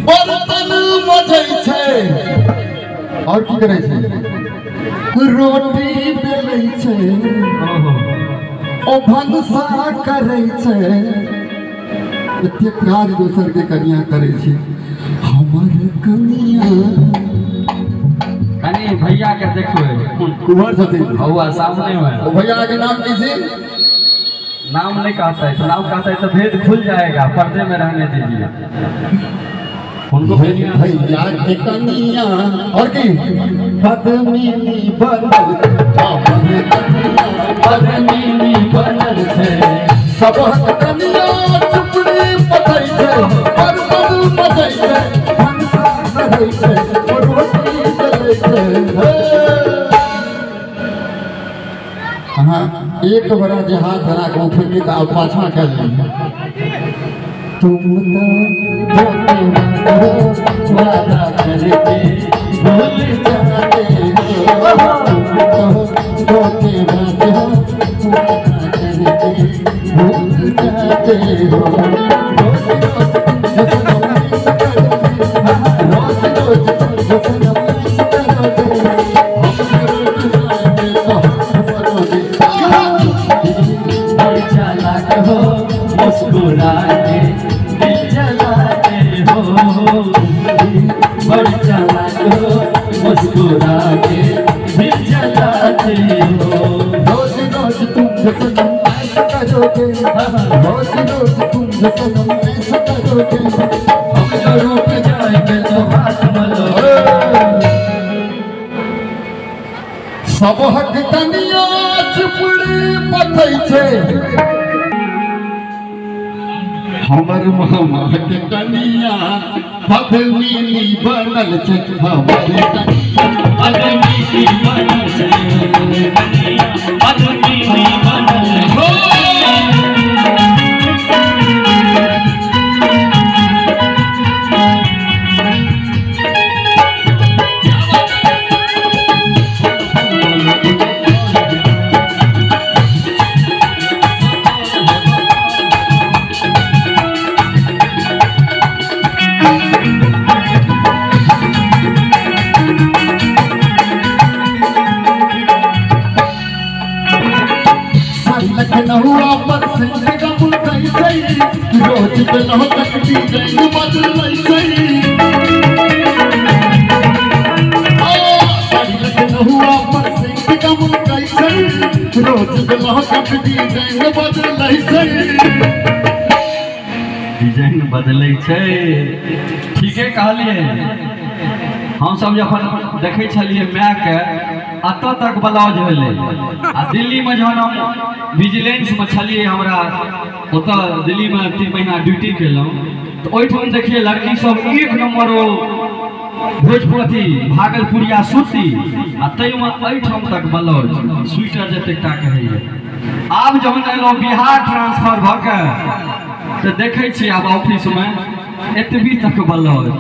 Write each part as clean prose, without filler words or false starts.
बर्तन मजै छै और की करै छै रोटी बेलै छै ओ भनसा करै छै। एते काज दोसर के कनिया करै छै। हमर कनिया कनी भैया के देखबै कुंवर छथिन हौआ सामने में। ओ भैया के नाम की छी? नाम नहीं कहता है तो नाम कहता है तो भेद खुल जाएगा, पर्दे में रहने दीजिए उनको। भैया के कनिया और की पद्मिनी बनल पद्मिनी बनल छै। सबहक कनिया चुपड़ी पथै छै बर्तन मजै छै भनसा करै छै रोटी बेलै छै। अहाँ एक बड़ा जे हाथ धरा के उठेलियै तऽ आब पाछाँ कए लेलियै। तुम तो वादा करके भूल जाते हो, तुम तो धोखेबाज हो वादा करके भूल जाते हो। रोज रोज रोज रोज हो मुस्कुराते दिल जलाते हो, बड़ी चालाक हो मुस्कुराते दिल जलाते हो। रोज रोज तुम सनम ऐसा करोगे, रोज रोज तुम सनम ऐसा करोगे, हम जो रूठ जाएंगे तो हाथ मलो। सबहक कनिया चुपड़ी पथै छै। हमर मामा के कनिया पद्मिनी बनल छै। हमर कनिया पद्मिनी बनल छै, पद्मिनी बनल हो। लखनऊआ पर रोज डिजाइन बदलै छै। ठीके कहलियै। हम सब जखन देखै छलियै मायके एतऽ तक ब्लाउज भेलै आ दिल्लीमे जहन हम विजिलेंसमे छलियै, हमरा ओतऽ दिल्लीमे 3 महीना ड्यूटी केलहुँ तऽ ओहिठाम देखियै लड़की सब एक नम्बर ओ भोजपुरी भागलपुरिया सूती आ ताहिमे एहिठाम तक ब्लाउज स्वेटर जतेक टा कहैए। आब जहन एलहुँ बिहार ट्रांसफर भऽ के तऽ देखै छियै आब ऑफिसमे एतबी तक ब्लाउज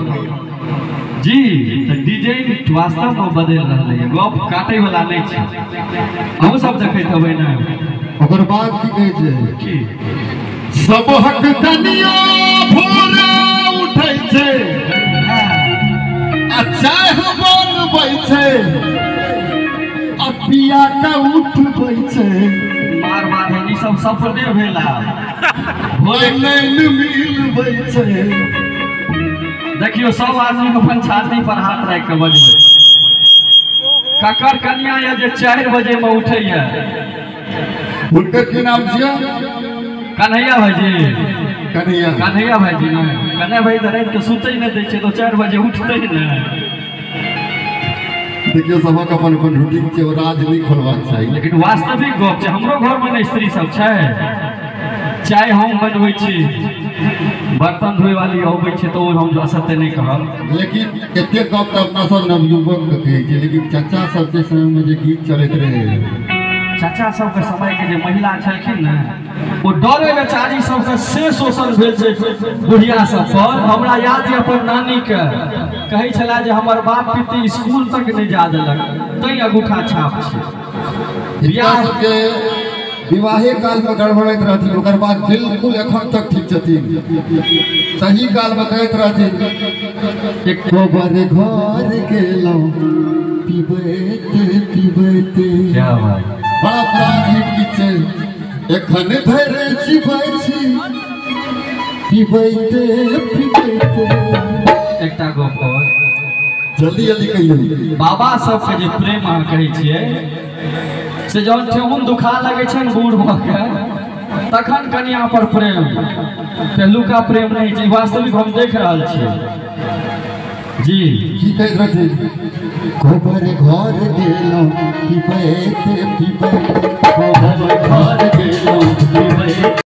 जी। तऽ डिजाइन वास्तवमे बदलि रहलैए, गप काटैवला नहि छै। अहूँ सब देखैत हेबै ने। ओकर बाद की कहै छै की सबहक कनिया भोरे उठै छै आ चाय बनबै छै आ पिया के उठबै छै। मार मार ई सब सपने भेला भोरे नैन मिलबै छै। देखियो सब आदमी अपन छाती पर हाथ राखि के बजबै। ककर कनिया यऽ जे 4 बजे में उठैया? हुनकर की नाम छियै? कन्हैया भाईजी। कन्हैया कन्हैया भाईजी ने कन्हैया भाई तऽ राति के सुतै नहि दै छै तऽ 4 बजे उठतै ने। देखियो सबक अपन अपन रूटीन छै, राज नहि खोलबाक चाही। लेकिन वास्तविक गप छै, हमरो घरमे ने स्त्री सब छै। चाय हम बनबै छी, बर्तन धोए वाली अबै छै तऽ ओ हम असत्य नहि कहब। लेकिन एतेक गप तऽ अपना सब नवयुवक के कहै छियै, लेकिन चाचा सबके समयमे जे गीत चलैत रहै, चाचा सबके समयके जे महिला छलखिन ने ओ डरे बेचारी सबके से शोषण भेल छै बुढ़िया सब पर। हमरा याद यऽ अपन नानीके कहै छला जे हमर बाप पिती स्कूल तक नहि जा देलक तैं अंगूठा छाप छै। बियाह सबके विवाहे काल में गड़बड़ैत रहथिन, ओकर बाद बिल्कुल एखन तक ठीक छथिन। सही काल में कहैत रहथिन गोबर घर गेलहुँ पिबैते पिबैते। क्या बात, बड़ा पुरान गीत छै। एखन धरि जीबै छी पिबैते पिबैते। एकटा गप और जल्दी जल्दी कहियौ। बाबा सबके जे प्रेम अहाँ कहै छियै से जहन ठेहुन दुखा लगै छै ने बूढ़ भऽ के तखन कनिया पर प्रेम, पहिलुका प्रेम नहि छै। वास्तविक हम देख रहल छियै जी। की कहैत रहथिन? गोबर घर गेलहुँ पिबैते पिबैते, गोबर घर गेलहुँ पिबैते।